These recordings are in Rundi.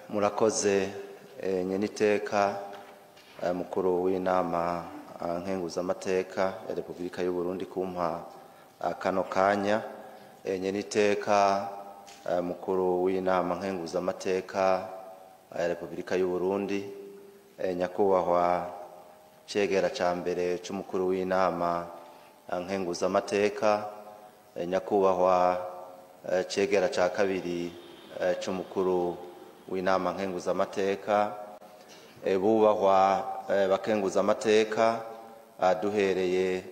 Murakoze, nyeniteka mukuru w'inama nkenguzamateka ya Repubulika y'u Burundi kumpa kano kanya. Nyeniteka mukuru w'inama nkenguzamateka ya Repubulika y'u Burundi, nyakubahwa cegera ca mbere c'umukuru w'inama nkenguzamateka, nyakubahwa cegera ca kabiri c'umukuru w'inama nkenguzamateka, bubahwa bakenguzamateka, duhereye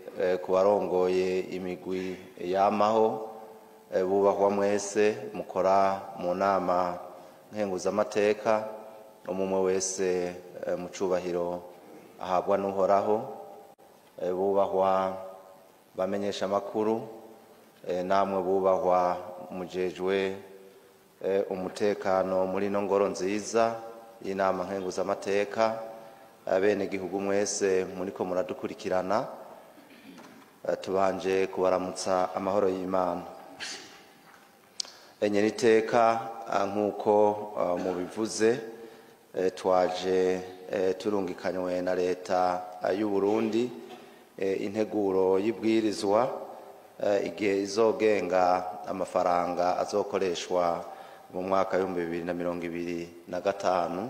ku barongoye imigwi yamaho, bubahwa mwese mukora mu nama nkenguzamateka, umwe wese mu cubahiro ahabwa n'Uhoraho, bubahwa bamenyesha amakuru, namwe bubahwa mujejwe umutekano muri ino ngoro nziza y'inama nkenguzamateka, bene gihugu mwese muriko muradukurikirana, tubanje kubaramutsa amahoro y'Imana. Nyeniteka, nk'uko mubivuze, twaje turungikanywe na leta y'u Burundi integuro y'ibwirizwa igihe izogenga amafaranga azokoreshwa mu mwaka w'2025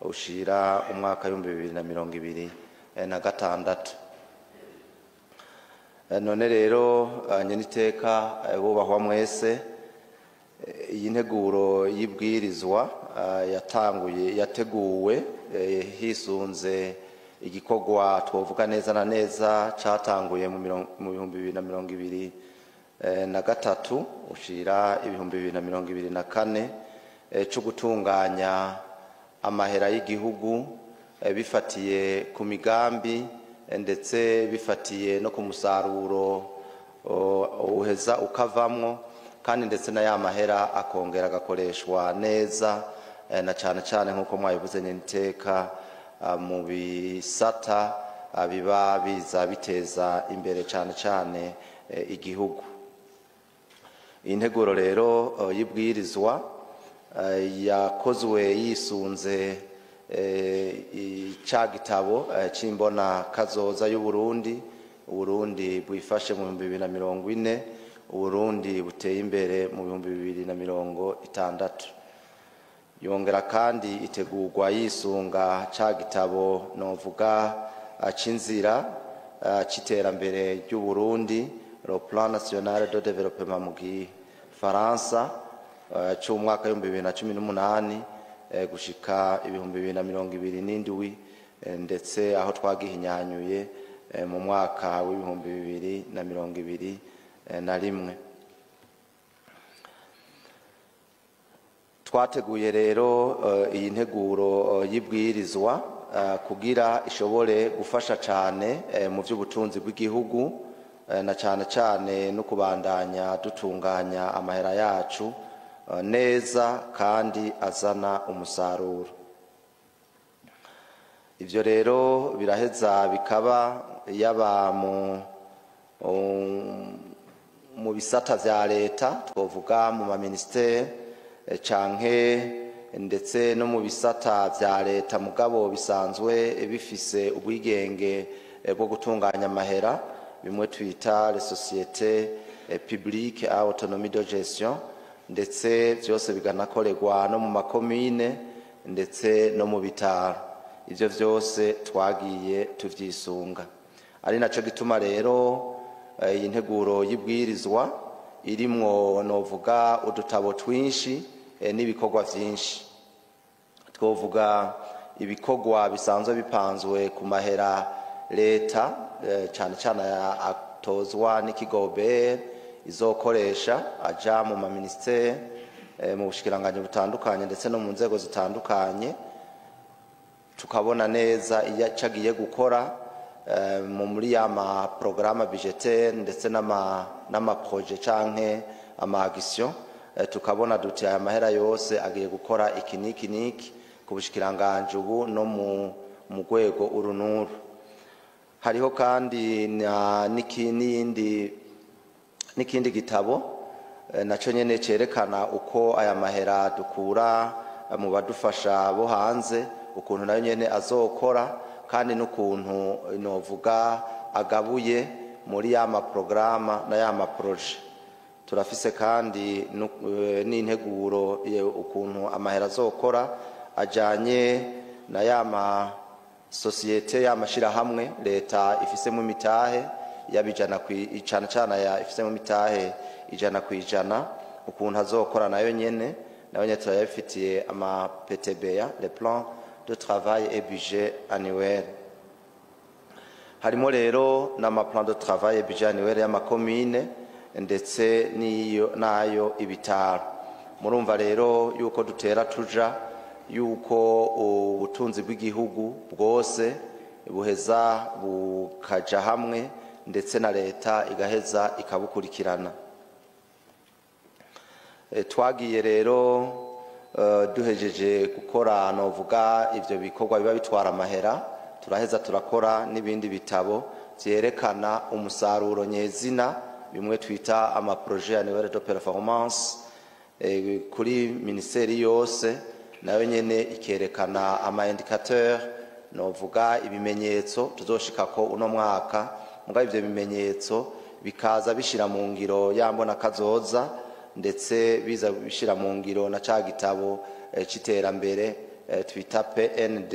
ushira umwaka w'2026. None rero, nyeniteka, bubahwa mwese, iyi nteguro y'ibwirizwa yatanguye yateguwe hisunze igikorwa twovuga neza na neza catanguye mu 2023 ushira 2024, co gutunganya amahera y'igihugu bifatiye ku migambi, ndetse bifatiye no ku musaruro uheza ukavamwo, kandi ndetse na ya mahera akongera agakoreshwa neza, na cane cane nk'uko mwabivuze nyeniteka, mu bisata biba biza biteza imbere cane cane igihugu. Iyi nteguro rero y'ibwirizwa yakozwe yisunze ca gitabo c'imbona kazoza y'u Burundi, Uburundi bwifashe mu 2040, Uburundi buteye imbere mu 2060. Yongera kandi itegurwa yisunga ca gitabo novuga c'inzira c'iterambere ry'u Burundi, le plan national de développement mu gifaransa, c'umwaka w'2018 gushika 2027, ndetse aho twagihinyanyuye mu mwaka w'2021. Twateguye rero iyi nteguro y'ibwirizwa kugira ishobore gufasha cane mu vy'ubutunzi bw'igihugu, na cane cane no kubandanya dutunganya amahera yacu neza kandi azana umusaruro. Ivyo rero biraheza bikaba yaba mu bisata vya leta, twovuga mu ma ministere, canke ndetse no mu bisata vya leta mugabo bisanzwe bifise ubwigenge bwo gutunganya amahera, bimwe twita les sociétés publiques à autonomie de gestion, ndetse vyose biganakorerwa no mu makomine ndetse no mu bitaro. Ivyo vyose twagiye tuvyisunga, ari naco gituma rero iyi nteguro y'ibwirizwa irimwo novuga udutabo twinshi n'ibikorwa vyinshi. Twovuga ibikorwa bisanzwe bipanzwe ku mahera leta, cane cane atozwa n'ikigo OBR izokoresha, aja mu ma ministere, mu bushikiranganji butandukanye ndetse no mu nzego zitandukanye, tukabona neza iyo agiye gukora muri ya ma programme budgetaire ndetse n'ama projet canke ama action, tukabona duti aya mahera yose agiye gukora iki niki niki ku bushikiranganji ubu no mu rwego uru n'uru. Hariho kandi n'ikindi gitabo naco nyene cerekana uko aya mahera dukura mu badufasha bo hanze, ukuntu nayo nyene azokora kandi n'ukuntu novuga agabuye muri ya maprograma na ya maproje. Turafise kandi n'integuro ukuntu amahera azokora ajanye na ya ma sosiyete, ya mashirahamwe leta ifisemo imitahe yabijana icana cana ya ifisemo imitahe 100%, ukuntu azokora nayo nyene turayafitiye ama PTBA, les plans de travail et budget annuel. Harimo rero n'ama plan de travail et budget annuel y'amakomine ndetse n'iyo nayo ibitaro. Murumva rero yuko dutera tuja yuko ubutunzi bw'igihugu bwose buheza bukaja hamwe, ndetse na leta igaheza ikabukurikirana. Twagiye rero duhejeje gukora novuga ivyo bikorwa biba bitwara amahera, turaheza turakora n'ibindi bitabo vyerekana umusaruro nyezina, bimwe twita ama projet annuel de performance, kuri ministeri yose nayo nyene ikerekana ama indicateur, novuga ibimenyetso tuzoshikako uno mwaka. Mugabo ivyo bimenyetso bikaza bishira mu ngiro yambona kazoza, ndetse biza bishira mu ngiro na ca gitabo c'iterambere twita PND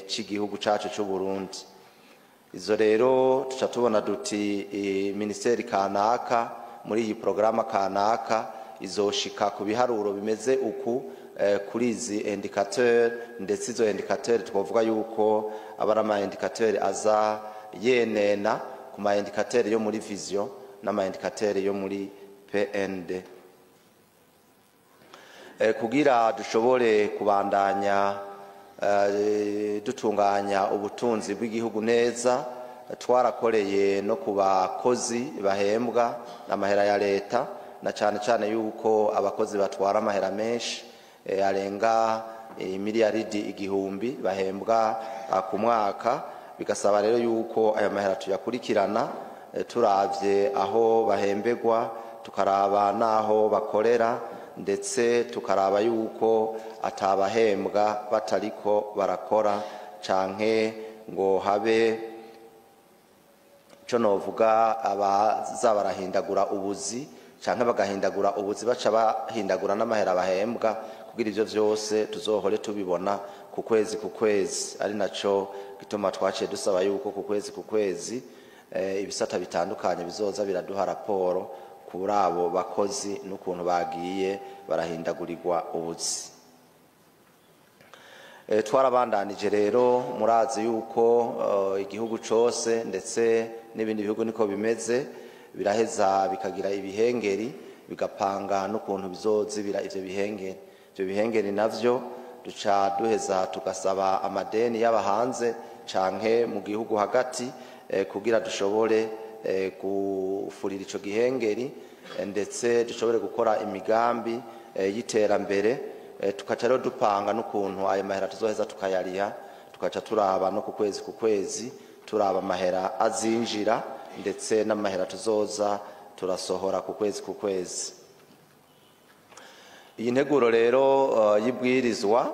c'igihugu cacu c'u Burundi. Izo rero tuca tubona duti ministeri kanaka muri iyi programa kanaka izoshika ku biharuro bimeze uku kuri izi indicateur, ndetse izo indicateur twovuga yuko aba ama indicateur aza yenena ku ma indicateur yo muri vision n'ama indicateur yo muri PND. Kugira dushobore kubandanya dutunganya ubutunzi bw'igihugu neza, twarakoreye no ku bakozi bahembwa n'amahera ya leta, na cane cane yuko abakozi batwara amahera menshi arenga miliyaridi 1000 bahembwa ku mwaka. Bigasaba rero yuko ayo mahera tuyakurikirana, turavye aho bahembegwa, tukaraba naho bakorera, ndetse tukaraba yuko atabahembwa batariko barakora canke ngo habe ico novuga abaza barahindagura ubuzi canke bagahindagura ubuzi baca bahindagura n'amahera bahembwa, kugira ivyo vyose tuzohore tubibona ku kwezi ku kwezi. Ari naco gituma twaciye dusaba yuko ku kwezi ku kwezi ibisata bitandukanye bizoza biraduha raporo kuri abo bakozi n'ukuntu bagiye barahindagurirwa ubuzi. Twarabandanije rero, murazi yuko igihugu cose ndetse n'ibindi bihugu niko bimeze, biraheza bikagira ibihengeri, bigapanga n'ukuntu bizozibira ivyo bihengeri. Ivyo bihengeri navyo duca duheza tugasaba amadeni y'abahanze canke mu gihugu hagati, kugira dushobore gufurira ico gihengeri, ndetse dushobore gukora imigambi y'iterambere. Tukaca rero dupanga n'ukuntu ayo mahera tuzoheza tukayariha, tukaca turaba no ku kwezi ku kwezi turaba amahera azinjira ndetse n'amahera tuzoza turasohora ku kwezi ku kwezi. Iyi nteguro rero y'ibwirizwa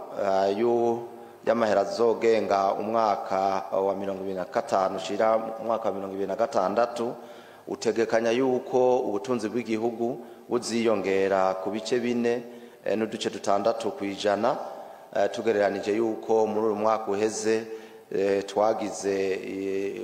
y'amahera azogenga umwaka wa 2025 ushira umwaka wa 2026 utegekanya yuko ubutunzi bw'igihugu buziyongera ku bice 4 n'uduce 6%, tugereranije yuko muri uyu mwaka uheze twagize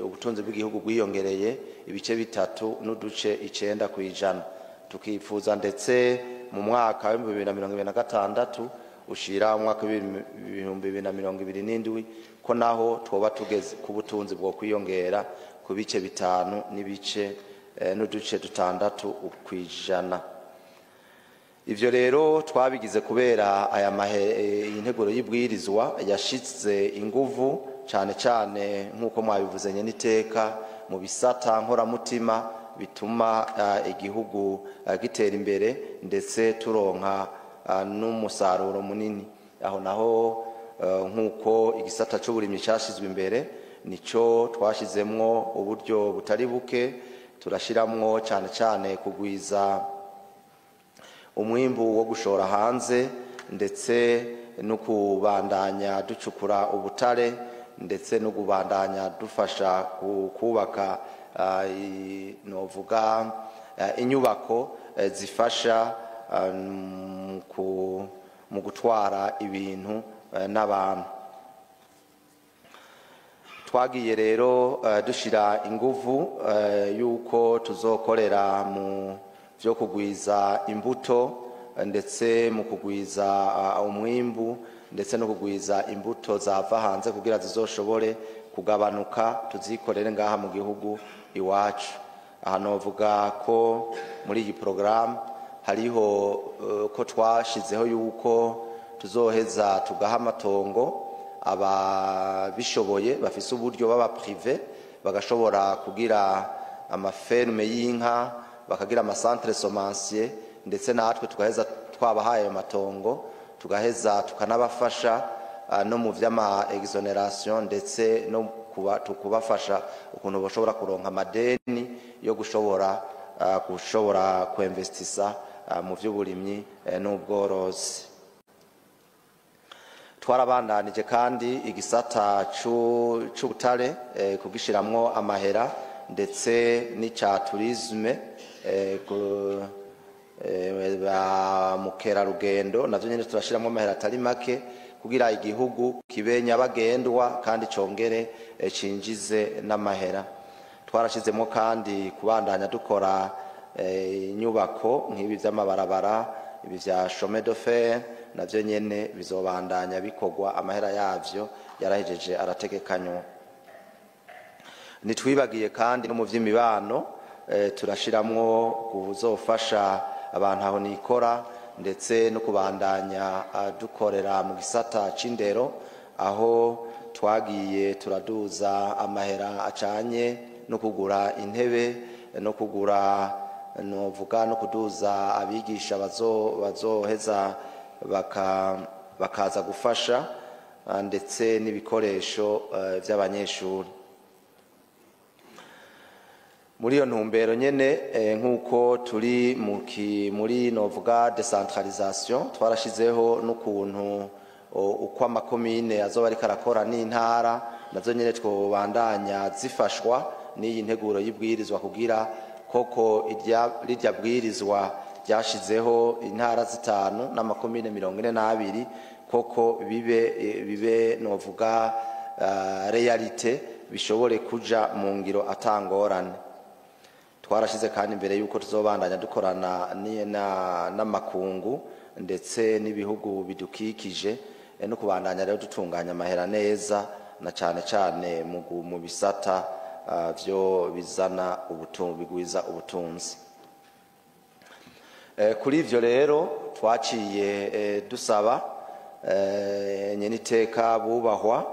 ubutunzi bw'igihugu bwiyongereye ibice 3 n'uduce 9%. Tukifuza ndetse mu mwaka wa 2026 ushira umwaka wa 2027 ko naho twoba tugeze ku butunzi bwo kwiyongera ku bice 5 n'ibice n'uduce 6%. Ivyo rero twabigize kubera aya integuro y'ibwirizwa yashize inguvu cane cane nkuko mwabivuze nyene iteka mu bisata nkoramutima bituma igihugu gitera imbere ndetse turonka n'umusaruro munini. Aho naho nkuko igisata c'uburimyi cashizwe imbere nico twashizemwo uburyo butari buke, turashiramwo cane cane kugwiza umwimbu wo gushora hanze, ndetse no kubandanya ducukura ubutare, ndetse no kubandanya dufasha kubaka novuga inyubako zifasha mu gutwara ibintu n'abantu. Twagiye rero dushira inguvu yuko tuzokorera mu byo kugwiza imbuto, ndetse mu kugwiza umwimbu, ndetse no kugwiza imbuto zava hanze kugira zizoshobore kugabanuka, tuzikorere ngaha mu gihugu iwacu. Aha novuga ko muri iyi programme hariho ko twashizeho yuko tuzoheza tugaha amatongo ababishoboye bafise uburyo baba privé, bagashobora kugira amaferme y'inka, bakagira amacentre semencier, ndetse natwe tugaheza twabahaye ayo matongo, tugaheza tukanabafasha no mu vy'ama exonération, ndetse no kubafasha ukuntu bashobora kuronka amadeni yo gushobora kuinvestisa mu vy'uburimyi n'ubworozi. Twarabandanije kandi igisata c'ubutare kugishiramwo amahera, ndetse n'ica tourisme, ba mukerarugendo navyo nyene turashiramwo amahera atari make kugira igihugu kibe nyabagendwa kandi congere cinjize n'amahera. Twarashizemo kandi kubandanya dukora inyubako nk'ibi vy'amabarabara, ibi vya chemin de fer, navyo nyene bizobandanya bikorwa, amahera yavyo yarahejeje arategekanywa. Nitwibagiye kandi no mu vy'imibano, turashiramwo kuzofasha abantu aho nikora, ndetse no kubandanya dukorera mu gisata c'indero, aho twagiye turaduza amahera acanye no kugura intebe, no kugura novuga no kuduza abigisha bazoheza bakaza gufasha, ndetse n'ibikoresho vy'abanyeshuri. Muri iyo ntumbero nyene, nk'uko turi muri novuga décentralisation, twarashizeho n'ukuntu uko amakomine azoba ariko arakora n'intara nazo nyene twobandanya zifashwa n'iyi nteguro y'ibwirizwa, kugira koko rirya bwirizwa ryashizeho intara 5 n'amakomine 42 koko bibe novuga réalité, bishobore kuja mu ngiro atangorane. Twarashize kandi imbere yuko tuzobandanya dukorana n'amakungu ndetse n'ibihugu bidukikije, no kubandanya rero dutunganya amahera neza, na cane cane mu bisata vyo bizana bigwiza ubutunzi. Kuri ivyo rero twaciye dusaba nyeniteka bubahwa,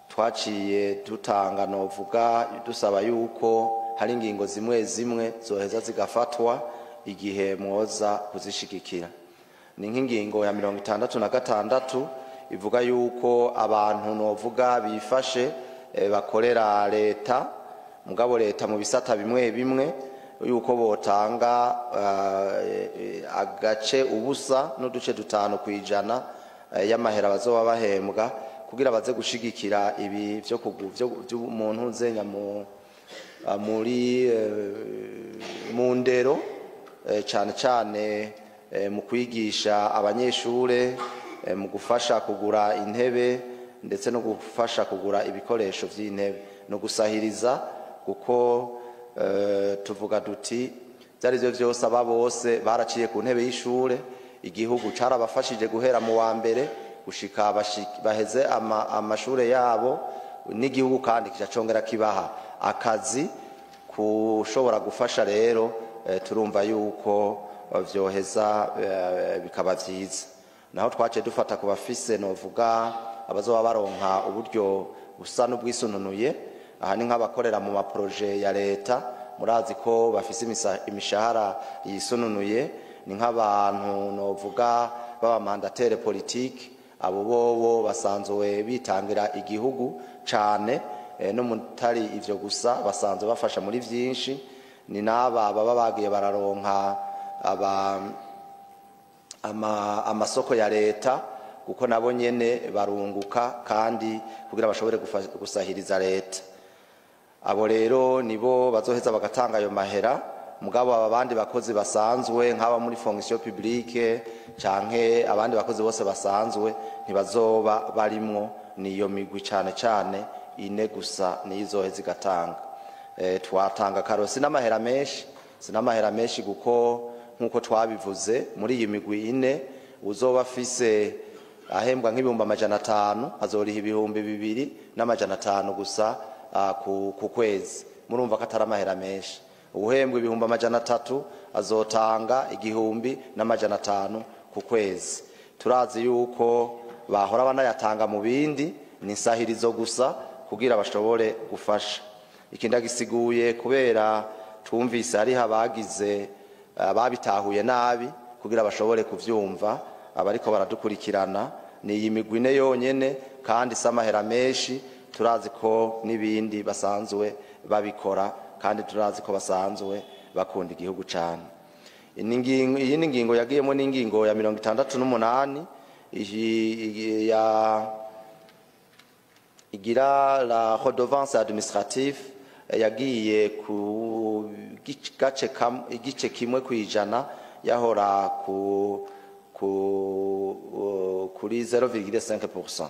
twaciye dutanga novuga dusaba yuko hari ingingo zimwe zimwe zoheza zigafatwa igihe mwoza kuzishigikira. Ni nk'ingingo ya 66 ivuga yuko abantu novuga bifashe bakorera leta, mugabo leta mu bisata bimwe bimwe yuko botanga agace ubusa n'uduce 5% y'amahera bazoba bahembwa, kugira baze gushigikira ibi vyo umuntu nzenya muri mu ndero, cane cane mu kwigisha abanyeshure, mu gufasha kugura intebe, ndetse no gufasha kugura ibikoresho vy'intebe no gusahiriza, kuko tuvuga duti byari byo byose aba bose baraciye ku ntebe y'ishure, igihugu carabafashije guhera mu wa mbere gushika baheze amashure yabo, n'igihugu kandi kicacongera kibaha akazi kushobora gufasha. Rero turumva yuko vyoheza bikaba vyiza. Naho twace dufata ku bafise novuga abazoba baronka uburyo busa n'ubwisununuye, aha ni nk'abakorera mu maproje ya leta, murazi ko bafise imishahara yisununuye, ni nk'abantu novuga baba mandataire politique, abo bobo basanzwe bitangira igihugu cane, no mutari ivyo gusa basanzwe bafasha muri vyinshi, ni naba baba bagiye bararonka amasoko ya leta, kuko nabo nyene barunguka kandi kugira bashobore gusahiriza leta. Abo rero nibo bazoheza bagatanga ayo mahera. Mugabo aba bandi bakozi basanzwe nk'aba muri fonction publique canke abandi bakozi bose basanzwe ntibazoba barimwo, niyo migwi cane cane ine gusa niyo izoheza igatanga. Twatanga karo sinamahera menshi, sinamahera menshi, kuko nkuko twabivuze muri iyi migwi ine uzoba afise ahembwa nk'500,000 azoriha 2,500 gusa ku kwezi. Murumva ko atari amahera menshi. Uwuhembwa 300,000 azotanga 1,500 ku kwezi. Turazi yuko bahora banayatanga mu bindi, ni insahirizo gusa kugira bashobore gufasha. Iki ndagisiguye kubera twumvise hariho abagize ababitahuye nabi, kugira bashobore kuvyumva abariko baradukurikirana. Ni iyi migwi ine yonyene kandi si amahera menshi. Turazi ko n'ibindi basanzwe babikora kandi turazi ko basanzwe bakunda igihugu cane. Iyi ni ingingo yagiyemo, n'ingingo ya 68 iyi ya igira la redevance administrative, yagiye ku gace igice 1%, yahora ku kuri 0,5%.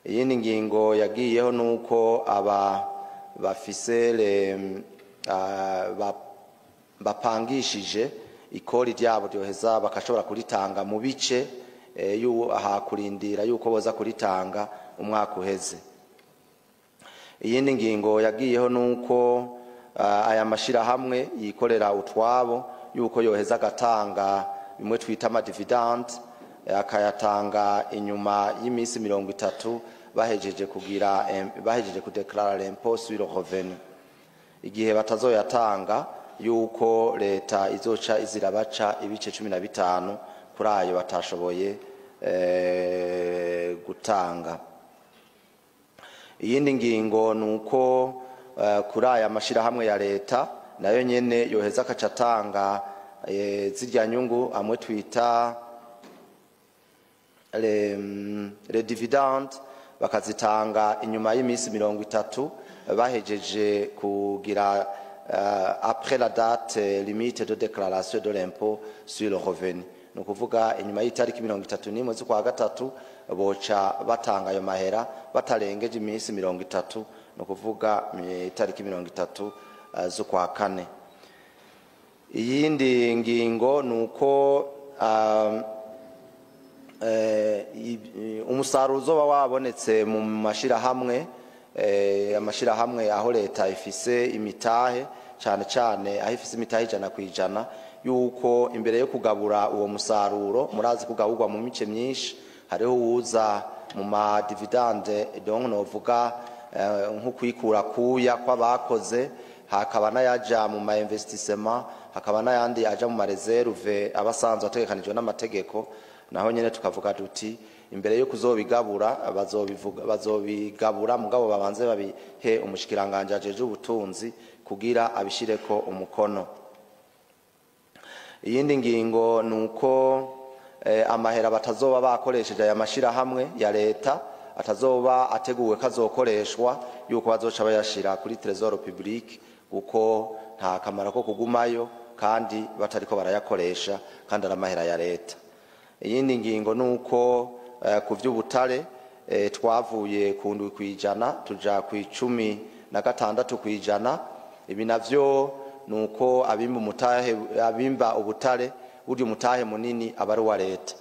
Iyindi ngingo yagiyeho nuko aba bafise bapangishije ikori ryabo ryoheza bakashobora kuritanga mu bice, aha kurindira yuko boza kuritanga umwaka uheze. Iyindi ngingo yagiyeho nuko aya mashirahamwe yikorera utwabo yuko yoheza agatanga bimwe twita ama dividendes, akayatanga inyuma y'iminsi 30 bahejeje kugira bahejeje kudeklara l'impôt sur le revenu. Igihe batazoyatanga, yuko leta izoca izirabaca ibice 15 kuri ayo batashoboye gutanga. Iyindi ngingo ni uko kuri aya mashirahamwe ya leta nayo nyene yoheza akaca atanga zirya nyungu amwe twita les dividendes, bakazitanga inyuma y'iminsi 30 bahejeje kugira après la date limite de déclaration de l'impôt sur le revenu. Ni ukuvuga inyuma y'itariki 31 z'ukwa gatatu boca batanga ayo mahera batarengeje iminsi 30, ni ukuvuga itariki 30 z'ukwa kane. Iyindi ngingo ni uko umusaruro uzoba wabonetse mu mashirahamwe, amashirahamwe aho leta ifise imitahe, cane cane aho ifise imitahe 100%, yuko imbere yo kugabura uwo musaruro, murazi kugaburwa mu mice myinshi, hariho uwuza mu ma dividendes, donc novuga nko kwikura kuya kw'abakoze, hakaba n'ayaja mu ma investissement, hakaba n'ayandi aja mu ma réserves aba asanzwe ategekanijwe n'amategeko. Naho nyene tukavuga duti imbere yo kuzobigabura bazobivuga, bazobigabura, mugabo babanze babihe umushikiranganje ajeje ubutunzi kugira abishireko umukono. Iyindi ngingo ni uko amahera batazoba bakoresheje aya mashirahamwe ya leta atazoba ateguwe kazokoreshwa, yuko bazoca bayashira kuri trésor public, kuko nta kamaro ko kugumayo kandi batariko barayakoresha kandi ari amahera ya leta. Iyindi ngingo ni uko ku vy'ubutare twavuye ku 7% tuja ku 16%. Ibi navyo ni uko abimba umutahe, abimba ubutare, burya umutahe munini aba ari uwa leta.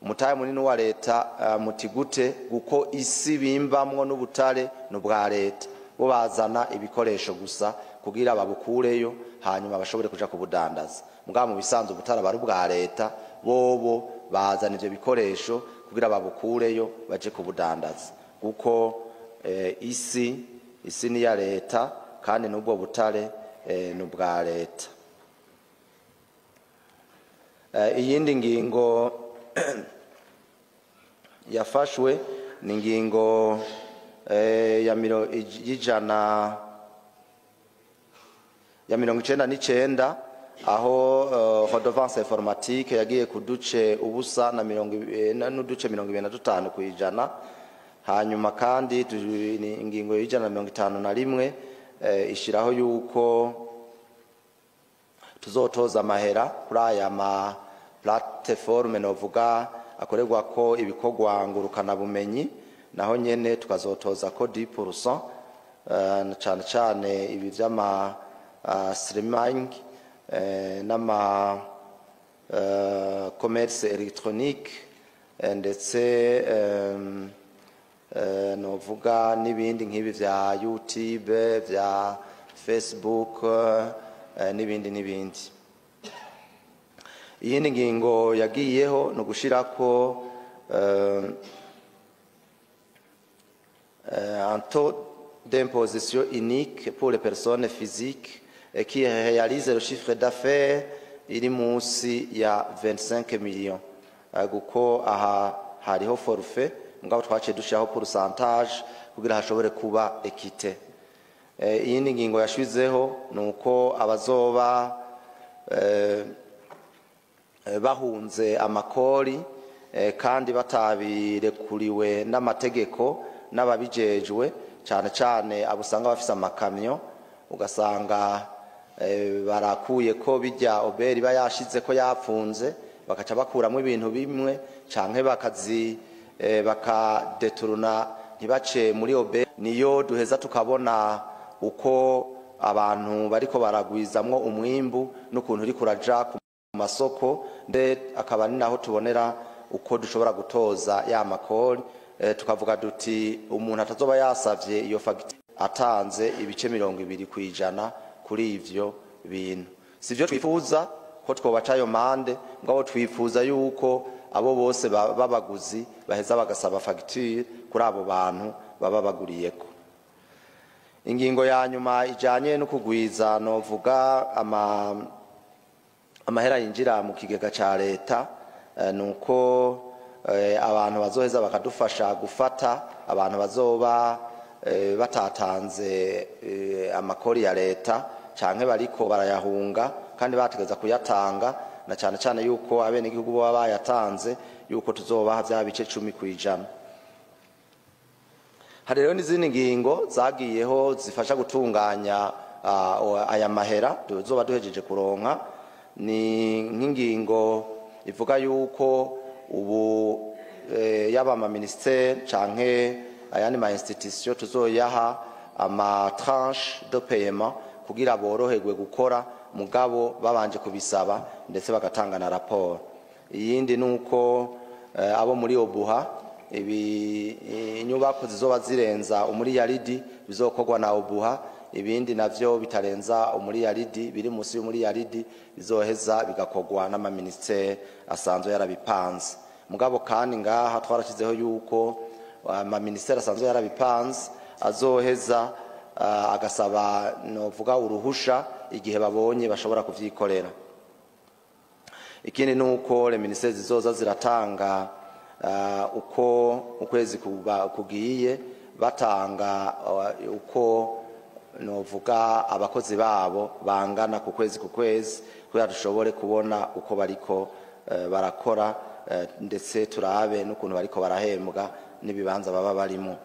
Umutahe munini wa leta muti gute? Kuko isi bimbamwo n'ubutare ni ubwa leta, bo bazana ibikoresho gusa kugira babukureyo hanyuma bashobore kuja kubudandaza. Mugabo mu bisanzwe ubutare aba ari ubwa leta, bobo bazana ivyo bikoresho kugira babukureyo baje kubudandaza, kuko isi ni iya leta kandi n'ubwo butare ni ubwa leta. Iyindi ngingo yafashwe ni ingingo ya 199. aho redevance informatique yagiye kuduce ubusa na n'uduce 25 kwijana. Hanyuma kandi ingingo y'ijana 51 ishiraho yuko tuzotoza amahera kuri aya ma plateforme novuga akorerwa ko ibikorwa ngurukana bumenyi, naho nyene tukazotoza ko 10%, cyane cyane ibi vy'ama streaming n'ama commerce électronique, ndetse novuga n'ibindi nk'ibi vya YouTube, vya Facebook, n'ibindi n'ibindi. Iyindi ngingo yagiyeho no gushirako un taux d'imposition unique pour les personnes physiques et qui réalise le chiffre d'affaires iri munsi ya 25 millions, kuko aha hariho forfait, mugabo twaciye dushiraho pourcentage kugira hashobore kuba équité. Iyindi ngingo yashizeho nuko abazoba bahunze amakori kandi batabirekuriwe n'amategeko n'ababijejwe, cyane cyane abo usanga bafise amakamyo, ugasanga barakuye ko bijya oberi ba yashize ko yapfunze, bakaca bakuramo ibintu bimwe canke bakazi bakadeturuna ntibace muri oberi. Niyo duheza tukabona uko abantu bariko baragwizamwo umwimbu n'ukuntu uri kuraja ku masoko, nde akaba ni naho tubonera uko dushobora gutoza ya makori. Tukavuga duti umuntu atazoba yasavye iyo fagitire atanze ibice 20% kuri ivyo bintu. Sivyo twifuza ko twobaca ayo mande, ngabo twifuza yuko abo bose babaguzi baheza bagasaba fagitire kuri abo bantu baba baguriyeko. Ingingo ya nyuma ijanye no kugwiza novuga amahera yinjira mu kigega ca leta, nuko abantu bazoheza bakadufasha gufata abantu bazoba batatanze amakori ya leta canke bariko barayahunga kandi bategeza kuyatanga, na cyane cyane yuko abene igihugu baba bayatanze, yuko tuzobaha vya bice 10%. Hari rero n'izindi ngingo zagiyeho zifasha gutunganya aya mahera tuzoba duhejeje kuronka. Ni nk'ingingo ivuga yuko ubu yaba ama ministère canke ayandi ma institution tuzoyaha ama tranche de paiement kugira boroherwe gukora, mugabo babanje kubisaba ndetse bagatanga na rapport. Iyindi nuko abo muri Obuha ibi inyubako zizoba zirenza umuriyaridi bizokorwa na Obuha, ibindi navyo bitarenza umuriyaridi biri munsi y'umuriyaridi bizoheza bigakorwa n'ama ministère asanzwe yarabipanze. Mugabo kandi ngaha twarashizeho yuko ama ministère asanzwe yarabipanze azoheza agasaba novuga uruhusha igihe babonye bashobora kuvyikorera. Ikindi nuko le ministère zizoza ziratanga uko ukwezi kugiye batanga uko novuga abakozi babo bangana ku kwezi ku kwezi, kugira dushobore kubona uko bariko barakora, ndetse turabe n'ukuntu bariko barahembwa n'ibibanza baba barimo.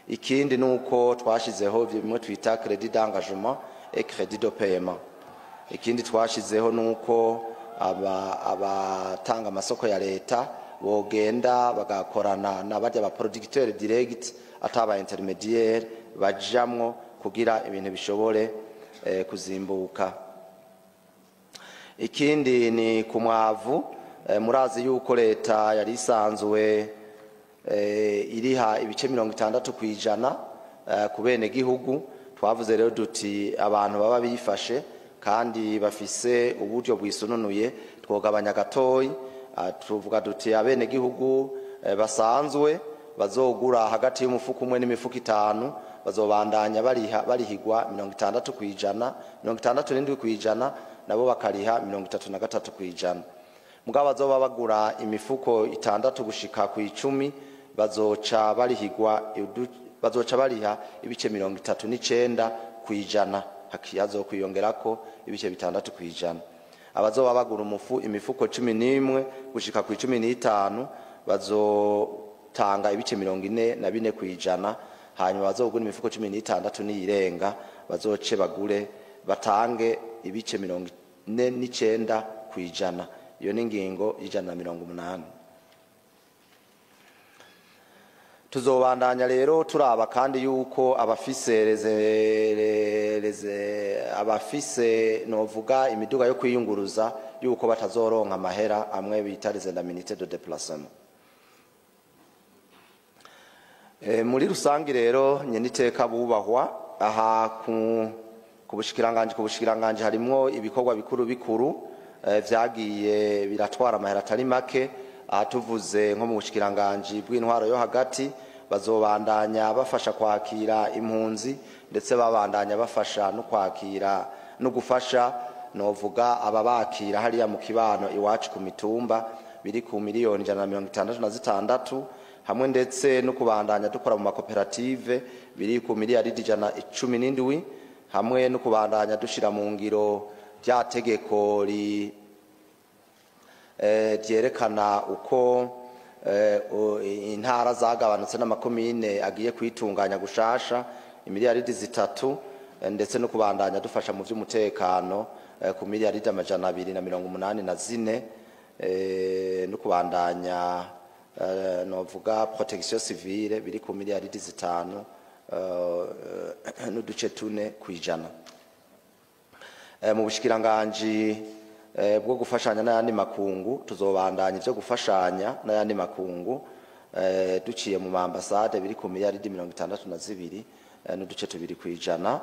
Ikindi nuko twashizeho bimwe twita crédit d'engagement et crédit de paiement. Ikindi twashizeho nuko abatanga amasoko ya leta bogenda bagakorana n'abarya ba producteur direct ataba intermédiaire bajamwo kugira ibintu bishobore kuzimbuka. Ikindi ni ku mwavu. Murazi yuko leta yari isanzwe iriha ibice 60% ku bene gihugu. Twavuze rero duti abantu baba bifashe kandi bafise uburyo bwisununuye twogabanya gatoyi. Tuvuga duti abene gihugu basanzwe bazogura hagati y'umufuko umwe n'imifuko 5 bazobandanya barihigwa 60%, 67% nabo bakariha 33%. Mugabo bazoba bagura imifuko 6 gushika ku 10 bazoca barihigwa bazoca bariha ibice 39%, hakiyazo kwiyongerako ibice 6%. Abazoba bagura imifuko 11 gushika ku 15 bazotanga ibice 44 kwijana, hanyuma bazogura imifuko 16 niyirenga bazoce bagure batange ibice 49 kwijana. Iyo ni ingingo y'180. Tuzobandanya rero turaba kandi yuko abafise abafise novuga imiduga yo kwiyunguruza yuko batazoronka amahera amwe bita les indemnités de déplacement. Muri rusangi rero nyeniteka bubahwa aha ku bushikiranganje harimwo ibikorwa bikuru bikuru vyagiye biratwara amahera atari make. Aha tuvuze nko mu bushikiranganje bw'intwaro yo hagati bazobandanya bafasha kwakira impunzi, ndetse babandanya bafasha no kwakira no gufasha novuga ababakira hariya mu kibano iwacu ku mitumba biri ku miliyoni 166, hamwe ndetse no kubandanya dukora mu makoperative biri ku miliyari 117, hamwe no kubandanya dushira mu ngiro rya tegeko ryerekana uko intara zagabanutse n'amakomine agiye kwitunganya gushasha imiliyaridi 3, ndetse no kubandanya dufasha mu vy'umutekano ku miliyaridi 284, no kubandanya novuga protection civile biri ku miliyaridi 5 n'uduce 4 kwijana. Mu bushikiranganje bwo gufashanya n'ayandi makungu tuzobandanya ivyo gufashanya n'ayandi makungu duciye mu ambasade biri ku miliyaridi 62 n'uduce 2 kwijana.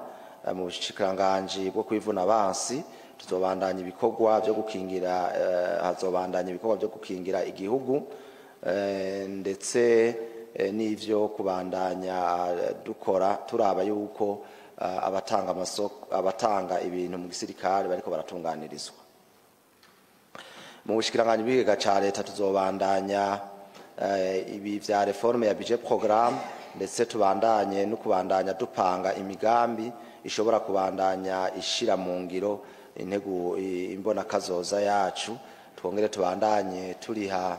Mu bushikiranganje bwo kwivuna abansi tuzobandanya ibikorwa byo gukingira hazobandanya ibikorwa byo gukingira igihugu, ndetse n'ivyo kubandanya dukora turaba yuko abatanga amasoko abatanga ibintu mu gisirikare bariko baratunganirizwa. Mu bushikiranganje bw'ikigega ca leta tuzobandanya ibi vya reforme ya budget programme, ndetse tubandanye no kubandanya dupanga imigambi ishobora kubandanya ishira mu ngiro intego imbona kazoza yacu. Twongere tubandanye turiha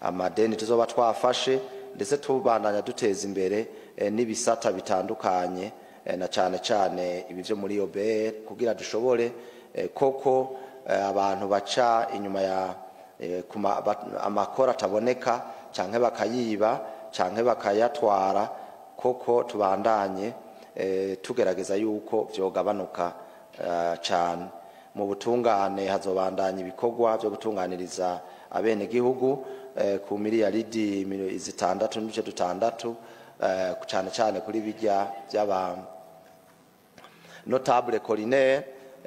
amadeni tuzoba twafashe, ndetse tubandanya duteza imbere n'ibisata bitandukanye na cane cane ibi vyo muri OBR, kugira dushobore koko abantu baca inyuma ya amakora ataboneka canke bakayiba canke bakayatwara, koko tubandanye tugerageza yuko vyogabanuka cane. Mu butungane hazobandanya ibikorwa byo gutunganiriza abene gihugu ku miliyaridi 6.6, cane cane kuri bijya by'aba notable collinaire.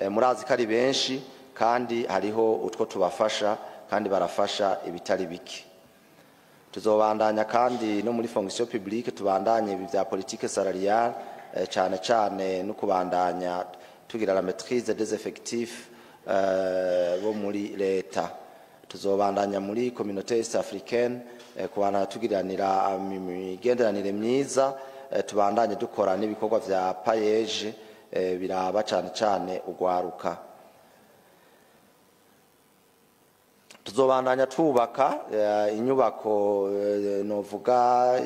Murazi ko ari benshi kandi hariho utwo tubafasha kandi barafasha ibitari bike. Tuzobandanya kandi no muri fonction publique tubandanye ibi vya politique salariale, cane cane no kubandanya tugira la maîtrise des effectifs bo muri leta. Tuzobandanya muri communauté est africaine kubandanya tugiranira imigenderanire myiza, tubandanye dukora n'ibikorwa vya payeje biraba cane cane ugwaruka. Tuzobandanya twubaka inyubako novuga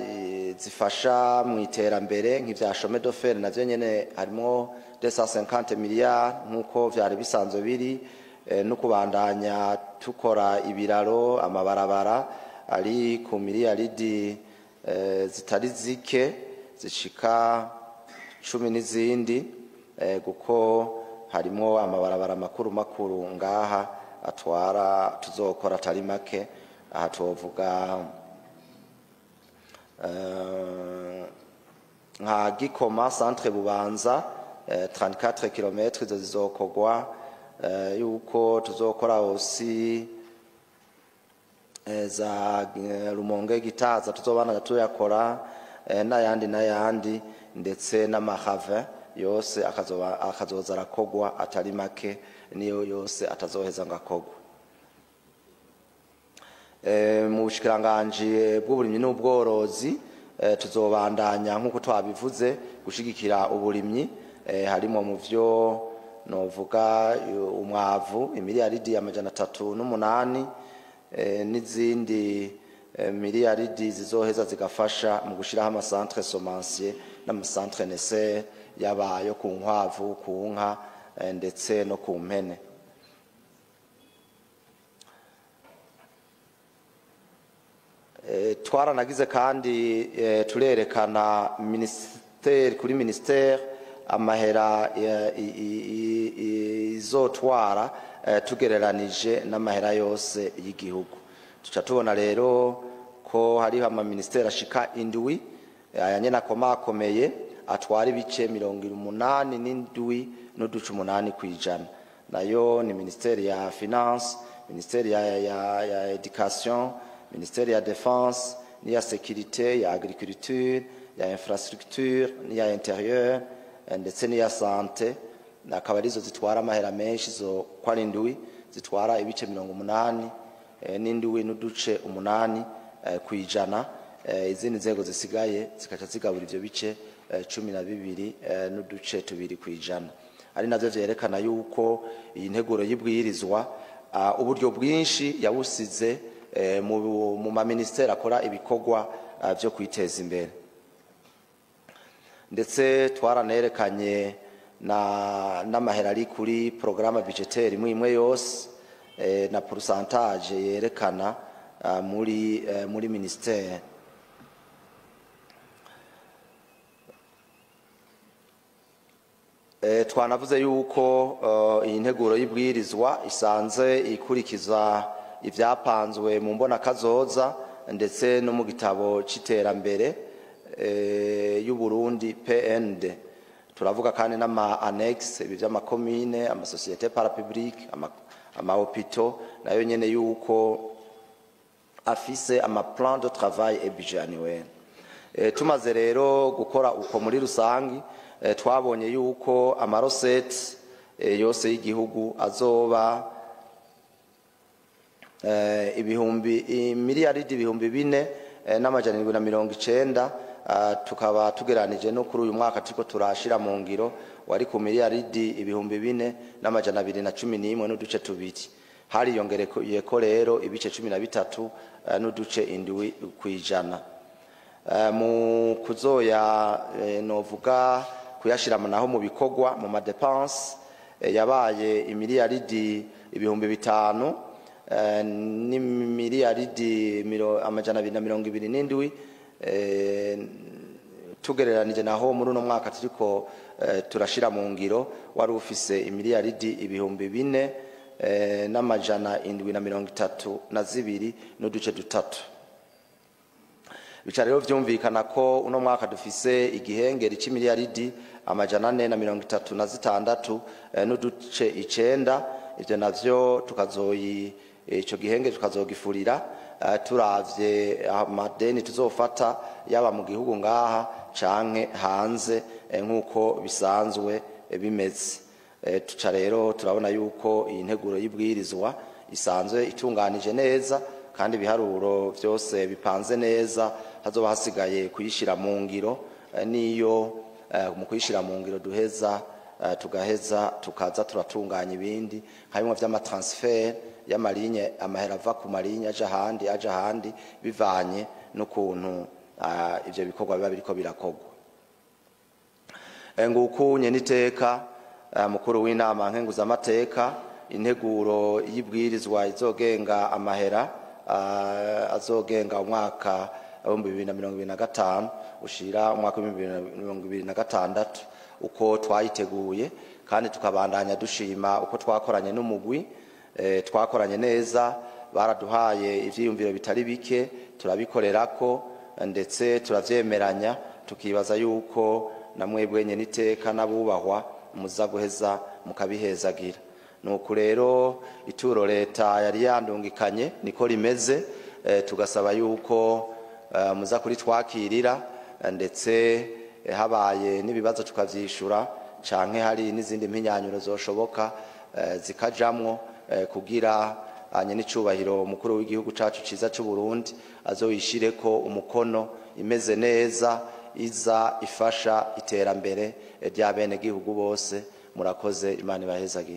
zifasha mu iterambere nk'ivya chemin de fer, navyo nyene harimo 250 milliards nkuko vyari bisanzwe biri, no kubandanya tukora ibiraro amabarabara ari ku miliyaridi zitari zike zishika 10 n'izindi, kuko harimo amabarabara makuru makuru ngaha atwara tuzokora atari make. Aha tuvuga nka Gikoma centre Bubanza 34 km zizokogwa, yuko tuzokora aussi za Rumonge Gitaza tuzobana tuyakora n'ayandi n'ayandi, ndetse n'amahave yose akazoza arakogwa atari make, niyo yose atazoheza ngakogwa. Mu bushikiranganje bw'uburimyi n'ubworozi tuzobandanya nkuko twabivuze gushigikira uburimyi, harimo mu vyo novuga umwavu imiliyaridi 308 n'izindi miliyaridi zizoheza zigafasha mu gushiraho amacentre semencier n'amacentre nese yabayo ku nkwavu, ku nka ndetse no ku mpene. Twaranagize kandi turerekana ministeri kuri ministeri amahera izotwara tugereranije n'amahera yose y'igihugu. Tuca tubona rero ko hariho ama ministeri ashika 7 aya nyene akomakomeye atwara ibice 87.8 kwijana. Nayo ni ministeri ya finance, ministeri ya education, ministeri ya defense, ni ya sécurité, ya agriculture, ya infrastructure, ni ya intérieur ndetse ni ya santé. Akaba arizo zitwara amahera menshi, zo kwa 7 zitwara ibice 87.8 kwijana. Izindi nzego zisigaye zikaca zigabura ivyo bice 12.2 kwijana. Ari navyo vyerekana yuko iyi nteguro y'ibwirizwa uburyo bwinshi yabusize mu ma ministeri akora ibikorwa byo kwiteza imbere. Ndetse twaranerekanye n'amahera ari kuri programme budgetaire imwe imwe yose na pourcentage yerekana muri ministere. Twanavuze yuko iyi nteguro y'ibwirizwa isanze ikurikiza ivyapanzwe mu mbona kazoza ndetse no mu gitabo c'iterambere y'u Burundi PND. Turavuga kandi n'ama annexe ibi vy'amakomine, ama société parapublique, ama hôpitaux nayo nyene yuko afise ama plan de travail et budget annuel. Tumaze rero gukora uko muri rusangi, twabonye yuko amarosete yose y'igihugu azoba miliyaridi 4790, tukaba tugeranije no kuri uyu mwaka turiko turashira mu ngiro wari ku miliyaridi 4211.2. Hariyongereyeko rero ibice 13.7 kwijana. Mu kuzoya novuga kuyashira naho mu bikorwa mu madepense yabaye imiliyaridi 5000 n'imiliyaridi 227 tugereranije naho muri uno mwaka turiko turashira mu ngiro wari ufise imiliyaridi 4732.3. Bica rero vyumvikana ko uno mwaka dufise igihengeri c'imiliyaridi 436.9. Ivyo navyo tukazoyi ico gihengeri tukazogifurira turavye amadeni tuzofata yaba mu gihugu ngaha canke hanze nkuko bisanzwe bimeze. Tuca rero turabona yuko iyi nteguro y'ibwirizwa isanzwe itunganije neza kandi ibiharuro vyose bipanze neza, hazoba hasigaye kuyishira mu ngiro. Niyo mu kuyishira mu ngiro duheza tugaheza tukaza turatunganya ibindi harimo vy'amatransfer y'amalinye, amahera ava ku malinye aja ahandi bivanye n'ukuntu ivyo bikorwa biba biriko birakorwa. Nguku nyeniteka mukuru w'inama nkenguzamateka, integuro y'ibwirizwa izogenga amahera azogenga umwaka 2025 ushira umwaka 2026 uko twayiteguye, kandi tukabandanya dushima uko twakoranye n'umugwi. Twakoranye neza, baraduhaye ivyiyumviro bitari bike turabikorerako ndetse turavyemeranya, tukibaza yuko namwebwe nyeniteka n'abubahwa muza guheza mukabihezagira. Nuko rero ituro leta yari yandungikanye niko rimeze, tugasaba yuko muza kuri twakirira ndetse habaye n'ibibazo tukavyishura canke hari n'izindi mpinyanyuro zoshoboka zikajamwo kugira nyenicubahiro mukuru w'igihugu cacu ciza c'u Burundi azoyishireko umukono imeze neza iza ifasha iterambere rya bene gihugu bose. Murakoze, Imana ibahezagire.